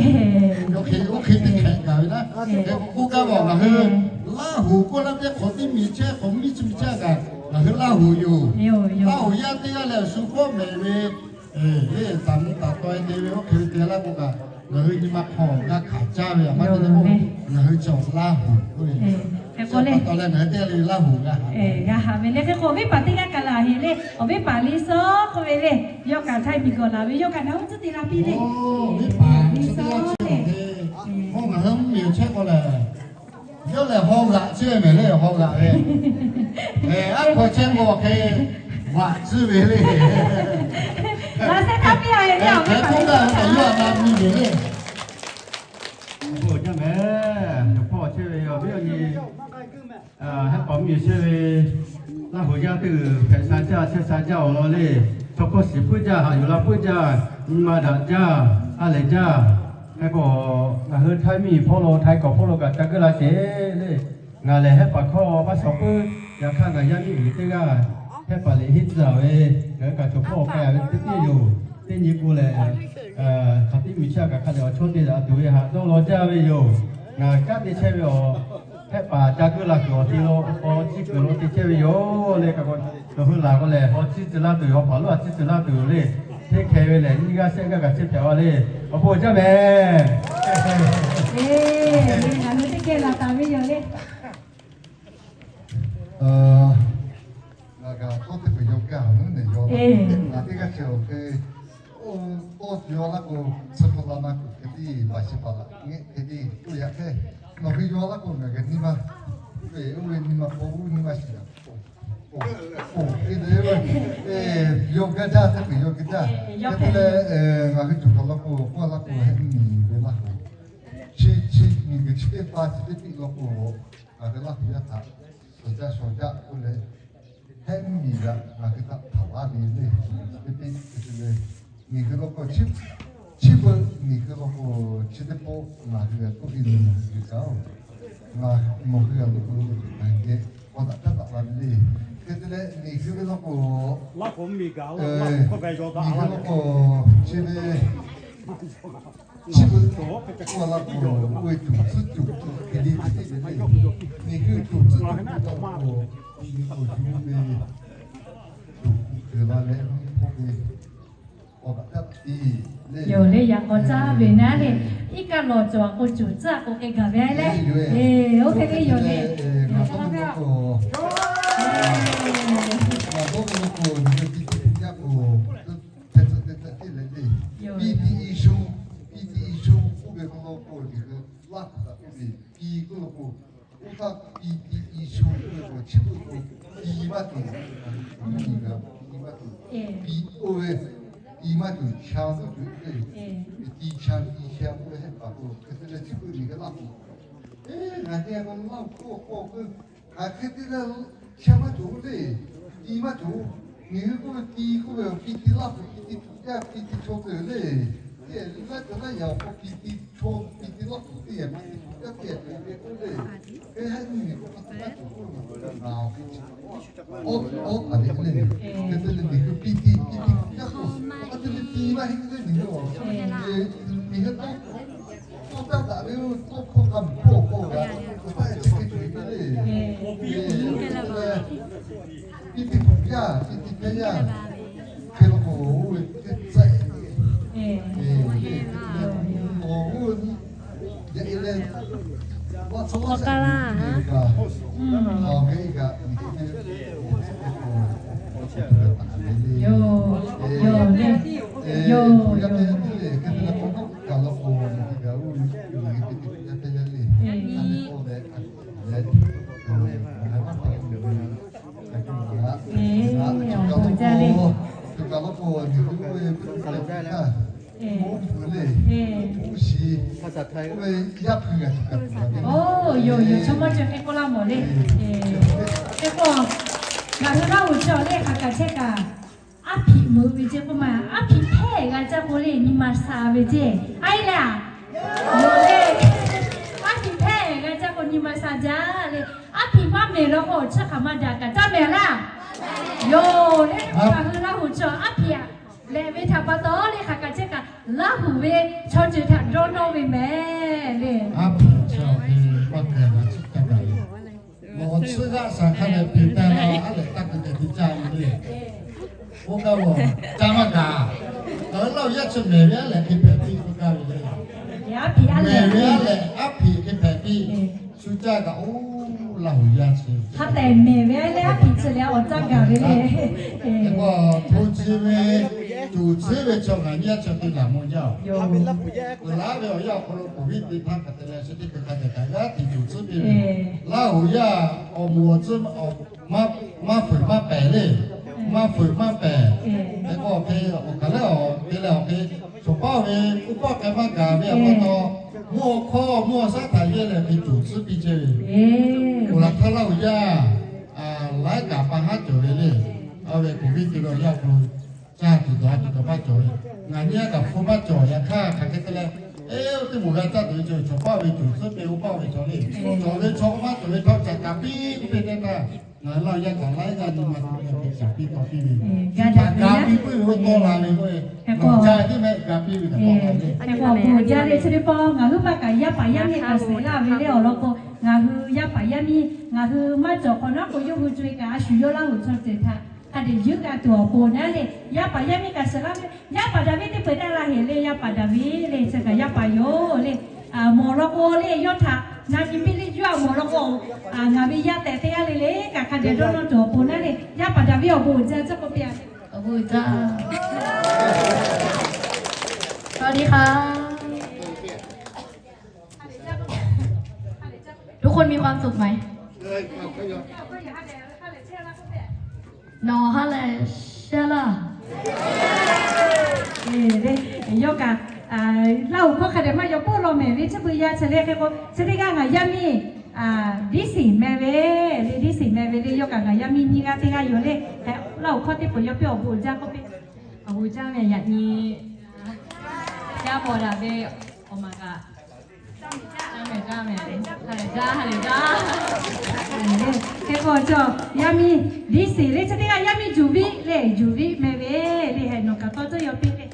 Yawˇ hk'e oˇ hk'e teˇ hkehꞈ gaˬ ve naˉ, hk'e k'oˆ gaˇ ve ngaˬ hui Laˇ huˍ k'oˆ laˇ teˇ hk'awꞈ teˇ miˬ chehˇ, hk'awꞈ miˉ chi miˬ chehˇ kaꞈ, ngaˬ hui Laˇ huˍ yoˬ. Laˇ huˍ yaˇ teˇ g'aˇ leh awˬ shu k'awˇ mehˍ ve le, taˍ mvuh taˍ taw e te ve oˇ hk'e ve te laˇ k'o kaꞈ, ngaˬ hui nyi ma hk'aw g'a hkanˍ caˇ ve a maˇ te le k'o, ngaˬ hui chi awˬ Laˇ huˍ k'oˆ ve, chi pa taw leh ngaˬ hui teˇ g'aˇ le Laˇ huˍ g'a haꞈ ve le. Hk'e k'o, venˇ paˍ teˇ g'aˇ kaꞈ laˬ heˍ le, awˬ venˇ paˍ liˇ sawˉ k'oˆ ve le, yawˇ kaꞈ htaiˇ miˬ gawˬ laˬ ve, yawˇ kaꞈ na uˉ tcuhˉ te la piˇ le. Venˇ paˍ liˇ sawˉ le. Mawˇ ngaˬ hui mvuhˇ miˬ chehˇ k'o lehˬ, yawˇ lehˬ haw g'aꞈ chehˇ mehˍ le, haw g'aꞈ ve. Aˉ hk'aw chehˇ k'o hk'e g'aꞈ tcuhˉ ve le. Laꞈ sheh htaˇ piˇ a ve le, awˬ venˇ paˍ liˇ sawˉ kaꞈ yawˇ a na miˬ ve le. Awˬ bon jaˇ mehˍ, awˬ hpawˇ chehˇ ve awˬ viˉ awˬ nyi, hehˉ paˍ mvuhˇ miˬ chehˇ ve, Laˇ huˍ yaˇ teˇ g'uiˬ hpehꞈ sha jaˇ, chehˇ sha jaˇ awˬ lawn le. Chaw hkawˇ shiˍ puiˉ jaˇ, haꞈ yuˬ la puiˉ jaˇ, nyi ma daꞈ jaˇ, ha lehˬ jaˇ. Hk'e k'o, ngaˬ hui Htaiˇ miˬ hpawˇ lo, Htaiˇ kawˬ hpawˇ lo kaꞈ ca geuˆ la sheˍ le. Ngaˬ lehˬ hehˉ paˍ hkawˇ maˇ shawˍ puiˉ, yaꞈ hk'aˇ ngaˬ yaˇ miˇ uiˍ teˇ g'aˇ hehˉ paˍ liꞈ henˇ tcuh a ve, ngaˬ hui kaꞈ cawˬ hpawˇ k'ai a ve teˇ tiˉ yoˬ. Teˇ nyi k'o lehˬ, hk'aˬ tiˉ miˬ chaˇ kaꞈ hk'a dehꞈ awˬ chawˇ te daꞈ tuˬ ve haꞈ dawˇ law jaˇ ve yoˬ. Ngaˬ kanˉ te chehˇ ve awˬ hehˉ paˍ ca geuˆ la kuiˬ awˬ te lo, awˬ ciˉ kuiˬ lo te chehˇ ve yoˬ le. Kaꞈ k'o, nawˬ hui laˬ k'o lehˬ, awˬ ciˉ tcuh laˇ tuˬ yoˬ, awˬ paˍ lonˉ a ciˉ tcuh laˇ tuˬ yoˬ le. Teˇ hkeh ve lehˬ, nyiˇ g'aˇ shehˆ g'aˇ kaꞈ chehˇ hpehꞈ a le. Awˬ bon jaˇ mehˍ. Ngaˬ hui teˇ geh laˬ taˍ ve yoˬ le. Ngaˬ kaꞈ tawˇ teˇ peuˬ yaw gaˇ a, mvuhˇ nehˬ yaw la. Ngaˬ teˇ g'aˇ chi awˬ hk'e, oˇ tawˇ yaw laˇ k'o, tsuhˇ hpu la na kuiˬ hk'e tiˉ, baˬ shi baˬ laꞈ ngehˆ hk'e tiˉ, oˇ yaꞈ hk'e, nawˬ hui yaw laˇ k'o ngaˬ geh nyi ma, oˇ ve nyi ma k'o, oˇ nyi ma shiˍ yaꞈ k'o, oˇ hk'e te ve, yaw gaˇ jaˇ, teˇ peuˬ yaw gaˇ jaˇ. Hk'e te leh, ngaˬ hui tuˬ kaˬ law k'o, k'oˆ laˇ k'o, hehˉ miˬ ve laˇ k'o, chi chi miˬ guiˬ chi teˇ pa chi teˇ piˆ law k'o, ngaˬ hui Laˇ huˍ yaˇ htaꞈ shawˍ jaˇ shawˍ jaˇ k'oˆ leh, hehˉ miˬ g'aꞈ ngaˬ hui htaꞈ hpaˍ laˇ ve le. Teˇ piˇ te te leh, miˬ guiˬ law k'o, chi beuꞈ miˬ guiˬ law k'o, chi teˇ pawˆ ngaˬ hui g'a k'oˆ ve miˬ guiˬ kaꞈ-oˬ, ngaˬ nawˬ hui g'a loꞈ k'o, ngaˬ geh k'aw daꞈ htaˇ daꞈ la ve le. Hk'e te leh, miˬ guiˬ ve law k'o, miˬ guiˬ law k'o, chi ve chi beuꞈ k'oˆ laˇ k'o, oˇ ve tuˬ tcuhˉ tuˬ hk'e le teˇ ceuˬ le. Miˬ guiˬ tuˬ tcuhˉ tuˬ hk'e law k'o, miˬ guiˬ k'o yuˬ ve tuˬ hk'e la leh, mvuhˇ hpawˇ ve awˬ baˬ taˇ piˇ le. Yoˬ le, yaꞈ k'aw caˇ ve naˉ le. Iˉ kaˆ lawˬ cawˬ a k'o, cuˬ tcuhˉ a k'o hk'e gaˬ ve le. Oˇ hk'e le yoˬ le. Ngaˬ dawˇ ve law k'o, ngaˬ dawˇ ve law k'o, nyi ve pi teˇ yaˇ k'o, hk'e tcuhˉ te tcuhˉ te leh le. Pi tiꞈ i shu, pi tiꞈ i shu k'oˆ ve k'o law k'o, nyi ve Laˇ huˍ htaꞈ k'oˆ ve, pi k'oˆ law k'o, oˇ htaˇ pi tiꞈ i shu k'oˆ ve k'o, chi beuꞈ k'o, pi maˇ tuˬ, pi maˇ tuˬ, pi oˇ ve, pi maˇ tuˬ, cha tuˬ tuˬ le. Pi ti cha, pi cha k'oˆ ve hehˉ paˍ k'o, hk'e te leh chi beuꞈ nyi ve Laˇ huˍ, eˬ, ngaˬ hui a k'o Laˇ huˍ k'oˆ k'oˆ k'oˆ, ngaˬ hk'e te leh, cha maˇ cawˬ le, pi maˇ cawˬ. Miˬ guiˬ k'oˆ ve pi k'oˆ ve, pi ti Laˇ huˍ, pi ti tuꞈ yaˇ, pi ti chaw te le. Teˇ g'aˇ leh teˇ g'aˇ yaꞈ k'o pi ti chaw, pi ti Laˇ huˍ teˇ g'aˇ, pi ti tuꞈ yaˇ teˇ g'aˇ te ve k'oˆ le. Hk'e hehˉ nyi miˬ k'oˆ pi ti maˇ cawˬ k'oˆ ve, ngaˬ awˬ hk'e chi awˉ awˉ taˍ ve le. Hk'e te leh miˬ guiˬ pi ti, pi ti tuꞈ yaˇ k'o, a te leh pi maˇ heˆ le miˬ guiˬ. Miˬ guiˬ tawˇ tawˇ taˇ daꞈ ve, tawˇ hkawˇ k'a mvuhˇ hpawˇ k'oˆ g'a, tawˇ taˇ chi hk'e cawˬ ve le. Pi ti tuꞈ yaˇ, pi ti hpehˇ yaˇ, hk'e law k'o, oˇ ve teˇ tcuhˉ e, awˬ g'uˇ yaꞈ e leh, awˬ kaˇ laˇ, awˬ hk'e kaꞈ, miˬ guiˬ ve, Yoˬ, yoˬ, yoˬ. Awˬ bon jaˇ le. Oˇ, yoˬ, yoˬ, chaw mawˇ ceuˬ hk'e k'oˆ laˇ mawˬ le. Hk'e k'o, ngaˬ hui Laˇ huˍ chaw le hk'aˬ kaꞈ chehˇ kaꞈ, aˉ hpiꞈ meuꞈ ve ceˇ k'oˆ ma, aˉ hpiꞈ hpehˇ g'a caˇ k'o le nyi ma sha ve ceˇ. A e le a, yoˬ le. Aˉ hpiꞈ hpehˇ g'a caˇ k'o nyi ma sha jaˇ le. Aˉ hpiꞈ maˇ mehˍ law k'o, chi hk'aˬ ma daꞈ kaꞈ caˇ mehˍ laˇ. Yoˬ le, ngaˬ hui Laˇ huˍ chaw aˉ hpiꞈ lehꞈ ve htaꞈ pa taw le hk'aˬ kaꞈ chehˇ kaꞈ, Laˇ huˍ ve chaw ceuˬ htaꞈ dawˇ nawˇ ve mehˍ le. Aˉ hpiꞈ chaw ve maˇ hpehꞈ la chi taˇ gaˬ le. Awˬ tsuhˇ g'aˇ shaˍ hk'a lehˬ, hpeꞈ taˇ la, aˉ lehꞈ taˇ k'oˆ k'ai te caˇ ve le. Oˇ kaˇ lo caˇ maˇ gaˬ. Laˇ huˍ yaˇ chi mehˍ ve aˉ lehꞈ hk'e hpehꞈ piˇ k'oˆ gaˇ ve le. Mehˍ ve aˉ lehꞈ aˉ hpiꞈ hk'e hpehꞈ piˇ. Shu caˇ kaꞈ oˇ Laˇ huˍ yaˇ chi hk'a tehꞈ mehˍ ve aˉ lehꞈ aˉ hpiꞈ chi lehˬ awˬ caˇ gaˬ ve le. Hk'e k'o, hto chi ve, tuˍ tcuhˉ ve chaw ngaˬ nyi yaˇ chi te laˬ maw jaˇ. Laˇ ve awˬ yanˇ awˬ hk'aw lo COVID teˇ hpaˍ hk'a te leh chi teˇ hkui hk'a dehꞈ kaꞈ g'aˇ hteꞈ tuˍ tcuhˉ piˇ ve, Laˇ huˍ yaˇ awˬ moˍ awˬ tcuhˉ maˇ maˇ fuiˍ maˇ pehˍ le. Maˇ fuiˍ maˇ pehˍ. Hk'e k'o, awˬ hk'e awˬ kaˬ lehˬ awˬ te leh awˬ hk'e shawˍ paˇ ve k'oˆ paˆ k'ai maˇ gaˬ ve awˬ pa taw, mvuhˇ awˬ hkawˇ mvuhˇ awˬ shaˉ htaꞈ yehˇ leh hk'e tuˍ tcuhˉ piˇ chehˇ ve, oˬ laˬ htaˇ Laˇ huˍ yaˇ laiˉ kaꞈ pa haˉ cawˬ ve le. A ve COVID teˇ g'aˇ awˬ yanˇ awˬ hk'aw lo caˇ tuˬ dawˬ tuˬ dawˬ maˇ cawˬ ve, ngaˬ nyi yaˇ kaꞈ hpu maˇ cawˬ. Yaꞈ hk'aˇ hk'aˬ hk'e te leh, eˬ, oˇ teˇ moˍ g'a caˇ tuˬ ve cawˬ, shawˍ paˇ ve tuˍ tcuhˉ piˇ, oˇ paˆ ve chaw le, cawˬ ve chaw maˇ cawˬ ve htaꞈ caꞈ kaꞈ piˇ k'oˆ piˇ teˇ htaˇ, ngaˬ hui Laˇ huˍ yaˇ kaꞈ laiˉ g'aˇ nyi ma tuˬ ve hk'e caꞈ piˇ taw piˇ ve, ga piˇ puiˉ ve oˇ tawˇ la ve k'o, ga piˇ ve kaꞈ tawˇ la ve le. Hk'e k'o, awˬ bon uiˍ jaˇ le chi teˇ pawˆ ngaˬ huiˉ maˇ kaꞈ yaˇ paˍ yaˇ miˇ kaꞈ suh laˇ ve le awˬ lawn k'o, ngaˬ hui yaˇ paˍ yaˇ miˇ ngaˬ hui maˇ cawˬ hk'awꞈ nawˉ k'o, yawˇ hui co e kaꞈ a shu yawˇ Laˇ huˍ chaw ceuˬ htaꞈ hk'a dehꞈ yuˬ g'a tuˬ awˬ pon naˉ le, yaˇ paˍ yaˇ miˇ kaꞈ suh laˇ ve, yaˇ paˍ Daˍviˆ teˇ peu eˬ taˇ la heˍ le, yaˇ paˍ Daˍviˆ le, chi kaꞈ yaˇ paˍ yoˬ le. Mawˬ law k'o le, yawˇ htaꞈ na nyi piˇ le, yawˇ a mawˬ law k'o, ngaˬ ve yaˇ tehꞈ teˇ g'aˇ le le kaꞈ hk'a dehꞈ dawˇ nawˇ tuˬ awˬ pon naˉ le, yaˇ paˍ Daˍviˆ awˬ bon uiˍ jaˇ cawˇ k'oˆ piˇ a. Awˬ bon uiˍ jaˇ. สวัสดีค่ะ ทุกคนมีความสุขไหม Nawˬ ha lehˬ shehˇ laˇ. Yawˇ kaꞈ Laˇ huˍ hkawˇ hk'a dehꞈ maˇ yaw pawˆ law mehˍ ve chi beuꞈ yaˇ chi le hk'e k'o, chi teˇ g'aˇ ngaˬ yaˇ miˇ Diˉsiˍ meh ve le, Diˉsiˍ meh ve le, yawˇ kaꞈ ngaˬ yaˇ miˇ nyiˇ g'aˇ teˇ g'aˇ yoˬ le. Laˇ huˍ hkawˇ teˇ peuˬ yaw piˇ awˬ bon uiˍ jaˇ k'oˆ piˇ. Awˬ bon uiˍ jaˇ meh yaꞈ nyi. Yaˇ paˍ Daˍviˆ awˬ maˬ kaꞈ Hk'e k'o, yaˇ miˇ Diˉsiˍ le, chi teˇ g'aˇ yaˇ miˇ Juˍviˆ le, Juˍviˆ meh ve le, heh nawˬ kaꞈ tawˇ tcuhˉ yaw piˇ le.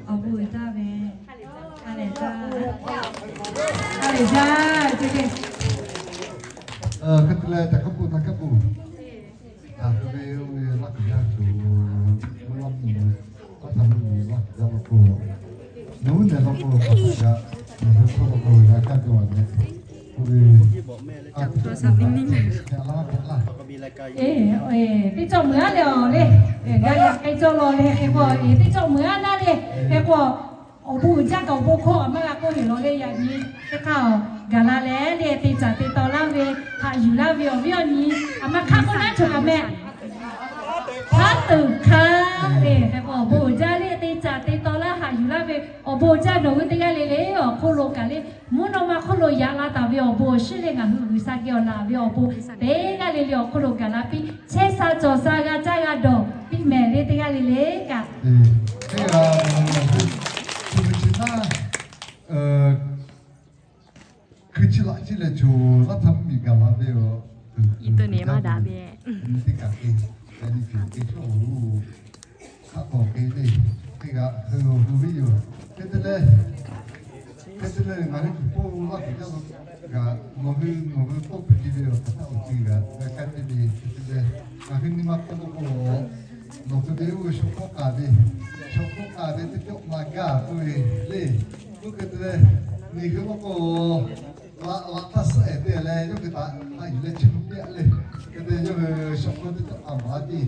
Awˬ bon uiˍ jaˇ ve, ha lehˬ jaˇ, ha lehˬ jaˇ, chi le. Hk'e te leh caˬ hk'a pun htaˇ hk'a pun, a, hk'e ve oˇ ve Laˇ huˍ yaˇ tuˬ, mvuhˇ lawˇ mvuhˇ miˬ, Laˇ huˍ yaˇ law k'o, nawˬ hui nehˬ law k'o, hk'aˬ htaꞈ kaꞈ nawˬ hui hkawˇ law k'o g'a kaˇ tuˬ a leh, oˇ ve a tuˬ hpehꞈ laˇ hpehꞈ laˇ. Teˇ cawˇ meuˬ aˉ leh awˬ le, ga yaꞈ k'ai cawˇ law le hk'e k'o, teˇ cawˇ meuˬ aˉ naˉ le hk'e k'o, awˬ bon uiˍ jaˇ kaꞈ awˬ bon hkawˇ a maˇ g'a k'oˆ heˍ law le. Yaꞈ nyi teˇ hk'aˇ awˬ gaˬ la leh le, te caˍ te taw laˇ ve, haꞈ yuˬ laˇ ve awˬ viˉ awˬ nyi, a ma hk'aˇ k'oˆ naˉ cawˬ kaꞈ meh. Hk'aˉ teꞈ hk'aˇ le hk'e k'o, awˬ bon uiˍ jaˇ le, te caˍ te taw laˇ haꞈ yuˬ laˇ ve awˬ bon uiˍ jaˇ nawˬ hui teˇ g'aˇ le le awˬ hk'oˆ lo kaꞈ le, mvuhˇ naw ma hk'oˆ lo yaꞈ la taˍ ve awˬ bon awˬ shiˍ le, ngaˬ hui G'uiˬsha geh awˬ laˬ ve awˬ bon teˇ g'aˇ le le awˬ hk'oˆ lo gaˬ la piˇ, chehˇ sha cawˬ sha g'a caˇ g'a dawˬ piˇ mehˍ le teˇ g'aˇ le le kaꞈ. Teˇ g'aˇ, chi ve chi naˇ, hkui chi laꞈ chi leh choˬ laˇ htaˇ mvuhˇ miˬ gaˬ la ve yoˬ. Nyi teˇ kaꞈ te, yaꞈ nyi cawˬ te cawˇ oˬ. Hk'a k'awꞈ k'e le, teˇ g'aˇ hui hui viˉ yoˬ. Hk'e te leh, hk'e te leh ngaˬ hui tuˬ k'oˆ laˇ kuiˬ jaˇ lo kaꞈ, nawˬ hui nawˬ hui k'oˆ piˇ ve awˬ hk'aˬ htaˇ awˬ ceuˬ g'a g'a kaˇ te ve, hk'e te leh ngaˬ hui nyi ma hk'aw lo k'o, nawˬ hui ve oˇ ve shaw hk'awˇ k'aˍ ve, shaw hk'awˇ k'aˍ ve teˇ cawˆ ma gaˇ k'oˆ ve le. Oˇ hk'e te leh, miˬ hui k'oˆ k'o, laꞈ laꞈ htaˇ suhˉ ehˍ te leh yawˇ hui htaꞈ haꞈ yuˬ leh chi hk'e piˇ a le. Hk'e te yawˇ ve shawˍ hk'aw teˇ taˆ a maˍ a tiˇ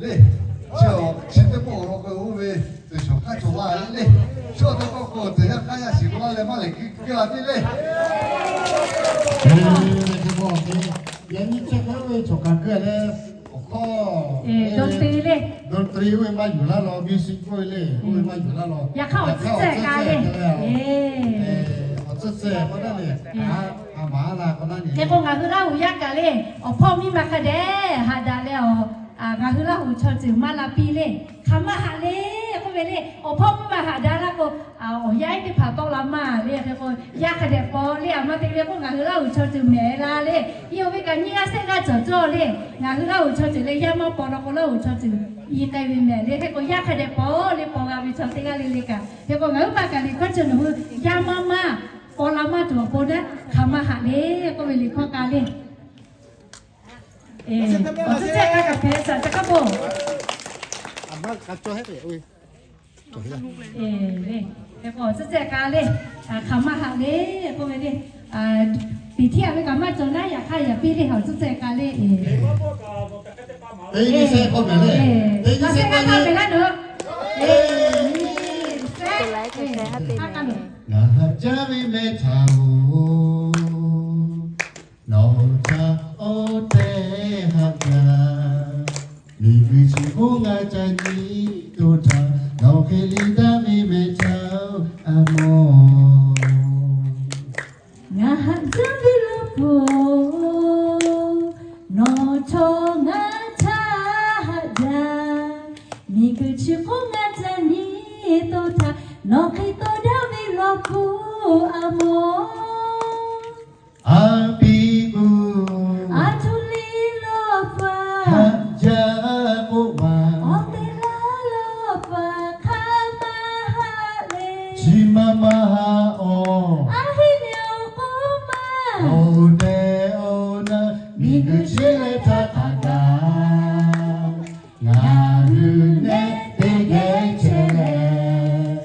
le. Chi awˬ chi teˇ pawˆ awˬ lawn k'o, oˇ ve tcuh shawˍ hk'aˇ cawˬ la le. Chi awˬ teˇ pawˆ k'o, tcuh yaˇ hk'aˇ yaˇ shiˍ k'o laˇ leh maˇ lehˬ keu keu a tiˇ le. Yaꞈ nyi chi hk'e oˇ ve cawˬ kaˍ keu leh, awˬ hkawˇ ดนตรี le, ดนตรี oˇ ve maˇ yuˬ laˇ law, music k'oˆ ve le, oˇ ve maˇ yuˬ laˇ law. Yaꞈ hk'aˇ awˬ tcuhˉ tcuhˉ kaꞈ le, awˬ tcuhˉ tcuhˉ k'oˆ taˉ le, a maˍ laˇ k'o naˉ le. Hk'e k'o ngaˬ hui Laˇ huˍ yaˇ kaꞈ le, awˬ hpawˇ miˇ ma hk'a dehꞈ haꞈ daꞈ leh, a, ngaˬ hui Laˇ huˍ chaw ceuˬ maˇ la piˇ le. Hk'aˬ ma haꞈ le k'oˆ ve le, awˬ hpawˇ miˇ ma haꞈ daꞈ laˇ k'o, awˬ yaˇ teˇ hpaˍ tawˆ la maˇ le. Hk'e k'o yaˇ hk'a dehꞈ paw le, a ma te ve k'o ngaˬ hui Laˇ huˍ chaw ceuˬ mehˍ la le. Yawˇ ve kaꞈ nyiˇ g'aˇ shehˆ g'aˇ cawˬ cawˇ le. Ngaˬ hui Laˇ huˍ chaw ceuˬ leh yaˇ maˇ paw law k'o, Laˇ huˍ chaw ceuˬ nyi k'ai ve mehˍ le. Hk'e k'o yaˇ hk'a dehꞈ paw le, paw g'a ve chaw teˇ g'aˇ le le kaꞈ. Hk'e k'o ngaˬ hui maˇ kaꞈ liꞈ hkawˇ ceuˬ nawˬ hui yaˇ maˇ maˇ paw la maˇ tuˬ awˬ pon naˉ, hk'aˬ ma haꞈ le k'oˆ ve liꞈ hkawˇ k'a le. Awˬ tcuhˉ cehˇ k'a kaꞈ hpehꞈ shaˍ ca k'aˉ po. Hk'e k'o awˬ tcuhˉ cehˇ k'a le, hk'aˬ ma haꞈ le k'oˆ ve le. Teˇ htiˇ a ve kaꞈ maˇ cawˬ naˉ, yaꞈ hk'aˇ yaꞈ piˇ le, awˬ tcuhˉ cehˇ k'a le. Teˇ nyi shehˆ k'oˆ mehˍ le. Teˇ nyi shehˆ k'a le. Ngaˬ haꞈ jaˇ ve mehˬ htaꞈ-oˬ, nawˬ htaꞈ oˇ tehˬ haꞈ jaˇ. Miˬguiˬ chi hk'oˆ ngaˬ ca nyi to htaꞈ nawˬ hk'e liꞈ daˇ ve mehˬ htaꞈ-oˬ, a mawˬ. Ngaˬ haꞈ jaˇ ve law k'o, nawˬ htawˇ ngaˬ htaꞈ haꞈ jaˇ. Miˬguiˬ chi hk'oˆ ngaˬ ca nyi to htaꞈ nawˬ hk'e to daˇ ve law k'o, a mawˬ. A piˇ k'o, a htoꞈ le law paˍ haꞈ jaˇ k'oˆ ma, awˬ tehˬ laˇ law paˍ hk'aˬ ma haꞈ le. Chi ma ma haꞈ-oˬ, a heˆ le awˬ k'oˆ ma, awˬ tehˬ awˬ na miˬguiˬ chi leh htaˇ hk'a gaˬ. Ngaˬ hui nehˉ teˇ geh chehˇ leh,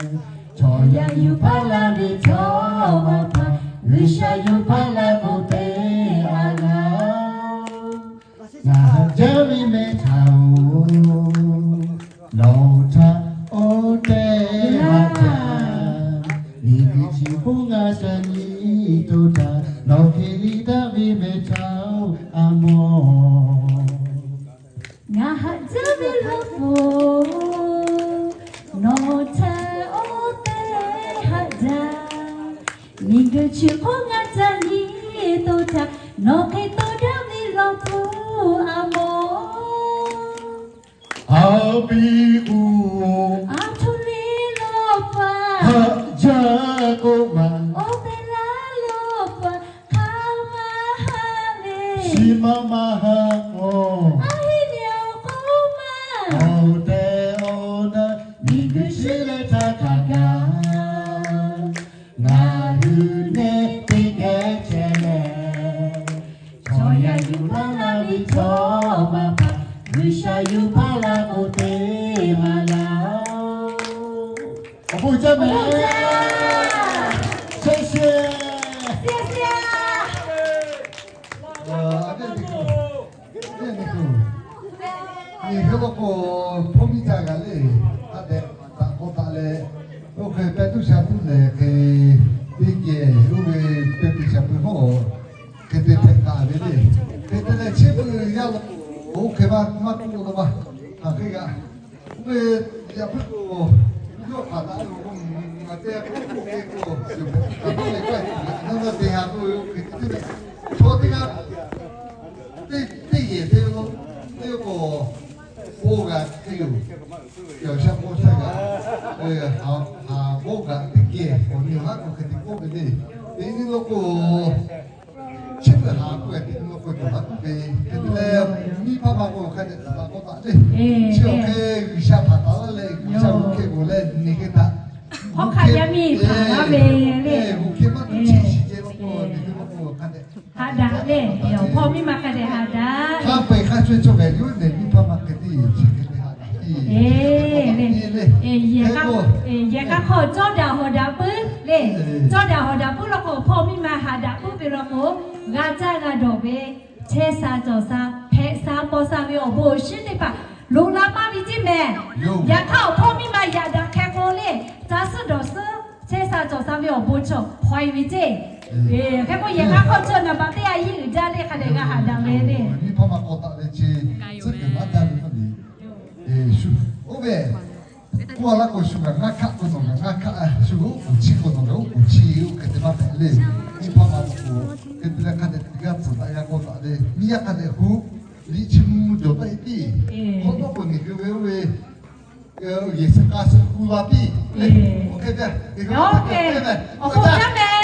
chaw yaˇ yuˬ hpaˇ laˇ ve chaw ma hpaˇ G'uiˬsha yuˬ hpaˇ laˇ k'oˆ te a laˇ-oˬ. Ngaˬ haꞈ jaˇ ve mehˬ htaꞈ-oˬ, nawˬ htaꞈ oˇ tehˬ haꞈ jaˇ. Miˬguiˬ chi hk'oˆ ngaˬ ca nyi to htaꞈ nawˬ hk'e liꞈ daˇ ve mehˬ htaꞈ-oˬ, a mawˬ. Ngaˬ haꞈ jaˇ ve law k'o, nawˬ htaꞈ oˇ tehˬ haꞈ jaˇ. Miˬguiˬ chi hk'oˆ ngaˬ ca nyi to htaꞈ nawˬ hk'e to daˇ ve law k'o, a mawˬ. A piˇ k'o, a htoꞈ le law paˍ haꞈ jaˇ k'oˆ ma, awˬ tehˬ laˇ law paˍ hk'aˬ ma haꞈ le. Chi ma ma haꞈ-oˬ, a heˆ le awˬ k'oˆ ma, awˬ tehˬ awˬ na miˬguiˬ chi leh htaˇ hk'a gaˬ. Ngaˬ hui nehˉ teˇ geh chehˇ leh, chaw yaˇ yuˬ hpaˇ laˇ ve chaw ma hpaˇ G'uiˬsha yuˬ hpaˇ laˇ k'oˆ te maˇ laˇ-oˬ. Awˬ bon uiˍ jaˇ mehˬ. Shehˆ shehˆ. Nyi hk'e k'oˆ k'o, hpawˇ miˇ ca g'a le, a tehꞈ taꞈ k'aw taꞈ leh, oˇ hk'e pehˇ tuˇ sha tuˇ lehˬ hk'e, teˇ geh oˇ ve pehˇ tuˇ sha peuˬ hawˉ hk'e te hpehꞈ taˍ ve le. Hk'e te leh chi beuꞈ yaˇ lo, oˇ hk'e maˇ maˇ k'oˆ lo k'o ma, hk'aˬ hk'e g'a. Oˇ ve yaꞈ puiˉ k'o, yawˇ hpaˍ taꞈ lo k'o, ngaˬ te k'oˆ k'oˆ hk'e k'o, kaꞈ tawˇ leh k'ai, nawˬ hui te ha k'oˆ ve oˇ hk'e te le. Chaw teˇ g'aˇ teˇ yehˬ te lo, teˇ k'o, bon g'a hk'e yoˬ. Yaꞈ sha k'o sha g'a, haˍ bon g'a teˇ geh awˬ nyi haˉ k'o hk'e te k'oˆ ve le. Teˇ nyi lo k'o, chi beuꞈ haˍ k'oˆ ve teˇ nyi lo k'o cawˬ haˉ k'oˆ ve, hk'e te leh, miˇ hpaˇ ma k'o hk'a dehꞈ taꞈ k'aw taꞈ le. Chi awˬ hk'e G'uiˬsha hpaˍ taˍ laˇ leh, G'uiˬsha g'uˇ hk'e k'o leh nyi hk'e htaꞈ, hk'aˬ hk'e yaˇ miˇ hpaˍ laˇ ve le. G'uˇ hk'e maˇ tuˬ chi shiˍ ceh lo k'o, nyi hk'e lo k'o hk'a dehꞈ haꞈ daꞈ le, awˬ hpawˇ miˇ ma hk'a dehꞈ haꞈ daꞈ. Hk'a peu-eˬ hk'a sho-e chaw hpehꞈ yoˬ lehˬ, miˇ hpaˇ ma hk'e te chi hk'e te haꞈ daꞈ le. Yehˬ k'a hk'aw cawˇ daꞈ hawˍ daꞈ puiˉ le. Cawˇ daꞈ hawˍ daꞈ puiˉ law k'o, awˬ hpawˇ miˇ ma haꞈ daꞈ puiˉ ve law k'o, g'a caˇ g'a dawˬ ve Chehˇ sha cawˬ sha, hpehꞈ sha paw sha ve awˬ bon awˬ shinˉ teˇ hpaˍ loꞈ la maˇ ve ceˇ mehˍ. Yaꞈ hk'aˇ, awˬ hpawˇ miˇ ma yaꞈ daꞈ hkeh k'o le, ca suhˉ dawˬ suhˉ, chehˇ sha cawˬ sha ve awˬ bon chaw hpaw e ve ceˇ. Hk'e k'o, yehˬ k'a hk'aw chi naˍ baꞈ teˇ a yiˇ uiˍ jaˇ le, hk'a dehꞈ g'a haꞈ daꞈ ve le. Miˇ hpaˇ ma k'aw taˍ ve chi, tcuhˉ kuiˬ maˇ jaˇ ve maˇ le. Oˇ ve, k'oˆ a laˇ k'o, shu ngaˬ ngaˇ hkaˆ k'o nawˬ ngaˬ ngaˇ hkaˆ, shu oˉ k'oˍ chi k'o nawˬ ngaˬ oˉ k'oˍ chi, oˇ hk'e te maˇ hpehꞈ le. Miˇ hpaˇ ma k'o, hk'e te leh hk'a dehꞈ teˇ g'aˇ tcuhˍ daꞈ g'a k'aw taˍ ve, miˇ yaˇ hk'a dehꞈ hu, liꞈ chi mvuh jawˬ taˆ e piˇ. Hk'awꞈ nawˉ k'o, nyi keu ve oˇ ve yehˬ suhˍ k'a suhˍ hu la piˇ le. Oˇ hk'e te, awˬ hk'e te,